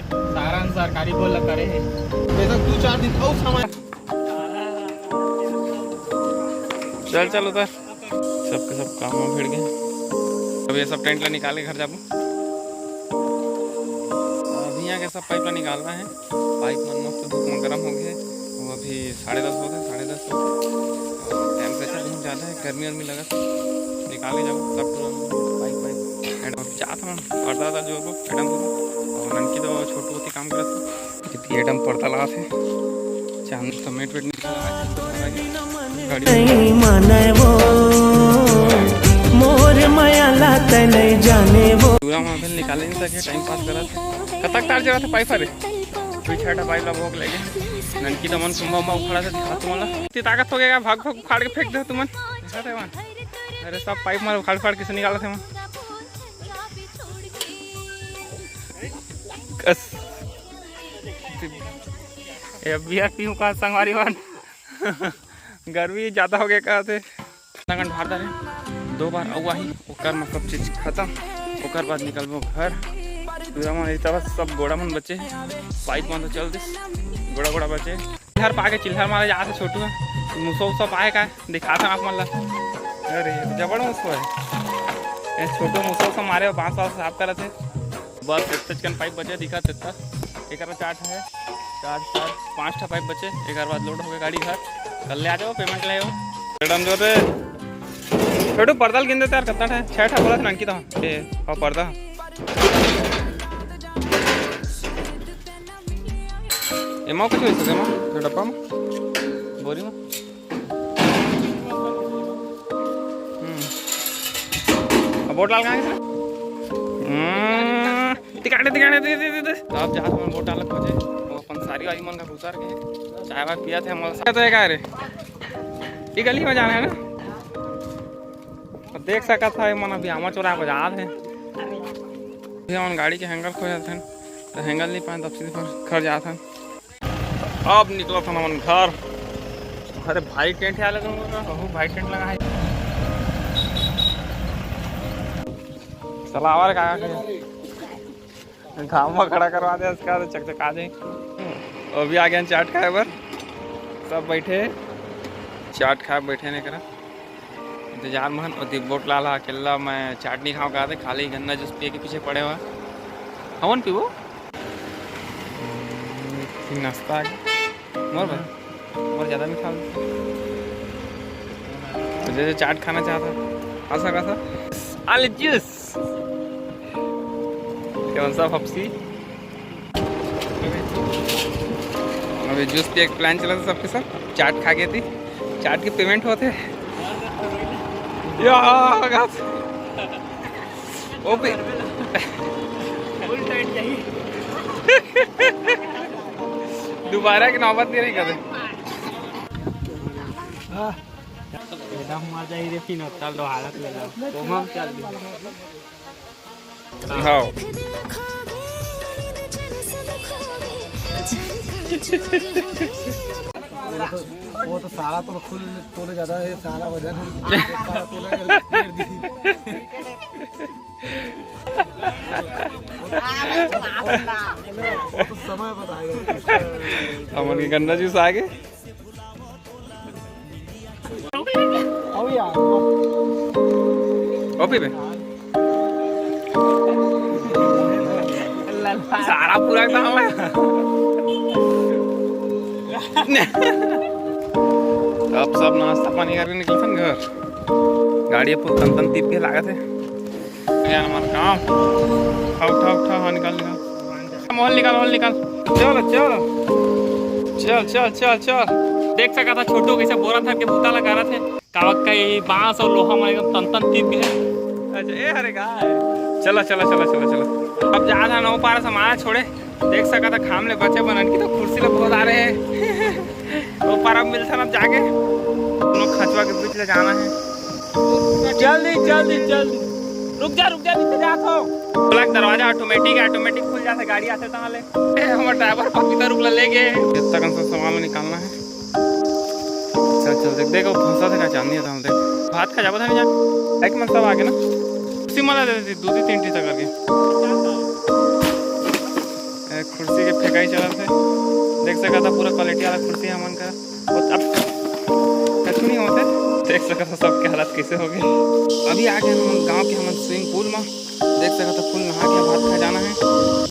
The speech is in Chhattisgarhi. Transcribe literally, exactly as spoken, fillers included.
सारा सरकारी बोल करे हे। बेटा, दू चार दिन अउ समय। चल, चल उधर, सबके सब काम में भिड़ गए। अब ये सब टेंट ला निकाल के घर जाबो। अभी यहाँ के सब पाइप ला निकालना है। पाइप मन मस्त धूप में गर्म हो गए। वो अभी साढ़े दस होते, साढ़े दस होते। टेम्परेचर बहुत ज़्यादा है, गर्मी वर्मी लगा, निकाल के जाओ सब पाइप वाइप। एडम जात हम पर्दा वर्दा जो को एडम को, और ननकी तो छोटू होती काम करत। ये एडम पर्दा ला से चांद समेट वेट निकाल। गाड़ी नहीं माने वो, मोर माया ला तै नहीं जाने वो। पूरा वहाँ पे निकाले नहीं सके, टाइम पास करा था। कतक तार जरा था पाइप रे। कोई छठा पाइप ला भोग लेके ननकी तो मन कुंभा उंभा उखाड़ा था, दिखा तुम्हारा। इतनी ताकत हो गया, भाग भाग उखाड़ के फेंक दे तुमन। दिखा थे मन। अरे सब पाइप मार उखाड़ फाड़ किसे निकाला थे मन। कस। ये बियर पीऊँ का संगवारी मन? गर्मी ज्यादा हो गया का थे। नगन ढार डारे, दो बार अउ आही, ओकर में सब चीज खत्म। ओकर बाद निकलबो घर। पूरा मन इतना बस सब गोड़ा मन बचे, पाइप मन तो चल दिस, गोड़ा गोड़ा बचे। चिल्हर पाके चिल्हर मारे जात हे छोटू हे। मुसो उसो पाए का दिखात हे आप मन ला। अरे जबड़ मुसो हे। ये छोटू मुसो उसो मारे, बांस वांस साफ करत हे। बस इतने कन पाइप बचे, दिखा तेता। एक चार ठा हे, चार चार पांच ठा पाइप बचे। एक बार बाद लोड हो गए गाड़ी घर। कल ले आ जाओ, पेमेंट ले आओ। मैडम जो रे छोटू पर्दा ल गिन देते यार, कितना ठा हे? छह ठा बोला था ना अंकिता। ए, हाँ, पर्दा। एमा कुछ हो सकता है, एमा? जो डब्बा में? बोरी में? हम्म। अब बोट लाल कहाँ गया? हम्म, दिखाने, दिखाने, दे, दे, दे, दे। तो आप जहाँ से बोट लाल खोजे, वो अपन सारी वाली मन का घुसर के चाय वाय पिया थे हमारे साथ। तो एक आ रहे। ये गली में जाना है ना? अब देख सकत हा, मन अभी आमा चौराहा पर जात हे। अभी हमन गाड़ी के हैंडल खो जात हन, तो हैंडल नहीं पाए, तब सीधे घर जात हन। अब निकलत हन हमन घर। अरे भारी टेंट हे, लगा हुआ का? बहुत भारी टेंट लगा है। चलावर का, का करे? घाम में खड़ा करवा दे, उसका तो चकचका दे। अभी आ गए चाट खाए बर, सब बैठे चाट खाए बैठे ने करा इंतजार में हन। और बोट लाल हा अकेला, मैं चाट नहीं खाऊँ कहा थे, खाली गन्ना जूस पिए के पीछे पड़े हुआ। हमन पीबो। नाश्ता आ गया। मोर भाई, मोर ज़्यादा नहीं खाओ। तो जैसे चाट खाना चाहता, खा सकता था। आलू जूस। कौन सा फपसी? अभी जूस पिए के प्लान चला था सबके साथ। चाट खा गए थे। चाट के पेमेंट होते। या, ओपे। फुल टाइट चाहिए। दोबारा की नौबत नहीं रही कभी। एकदम मजा ही रे, फिर होता लो हालत ले लो। तो हम चल दी। हाँ। वो तो सारा तो खुल तोले ज्यादा है, सारा वजन हम सारा तोले कर दी। वो तो समय बताएगा। हमन के गन्ना जूस आ गए। अभी बे। सारा पूरा काम है। अब सब नाश्ता पानी करके निकलथन घर। गाड़ी अब तन तन तीप के लागत है। यार हमार काम। उठा, उठा, उठा, हाँ, निकाल, निकाल। मोहल निकाल, मोहल निकाल। चल, चल। चल, चल, चल, चल। देख सकत हा छोटू कैसे बोरा धर के बूता ला करत हे। कावक का ये बांस और लोहा मन एकदम तन तन तीप गए। अच्छा, ए हरे का है? चला, चला, चला, चला, चला। अब जा था नौ पारा सामान छोड़े। देख सकत हा घाम ले बचे बनन की तो कुर्सी ले बहुत आ रहे हैं। वो पारा मिलथन अब जाके। दोनों खचवा के बीच ले जाना है। जल्दी, जल्दी, जल्दी। रुक जा, रुक जा, नीचे जात हो। ब्लैक दरवाजा ऑटोमेटिक है, ऑटोमेटिक खुल जाता, गाड़ी आते तहाँ ले। ए, हमारा ड्राइवर पपीता रुक ले लेके। इतना कौन सा सामान निकालना है? चल, चल, देख, देखो, फंसा था, चांदनी था, देख। भात खा जाबो था, नहीं जा। एक मन सब आगे ना। उसी मला दे देती, दो तीन टी करके। ए, कुर्सी के फेंकाई चलत हे, देख सकत ह पूरा क्वालिटी वाला कुर्सी हमन का। अब कछु नहीं होते, देख सकत ह सबके हालत कैसे हो गए। अभी आ गए हम गांव के हमन स्विमिंग पूल में, देख सकत ह फुल नहा के भात खा जाना है।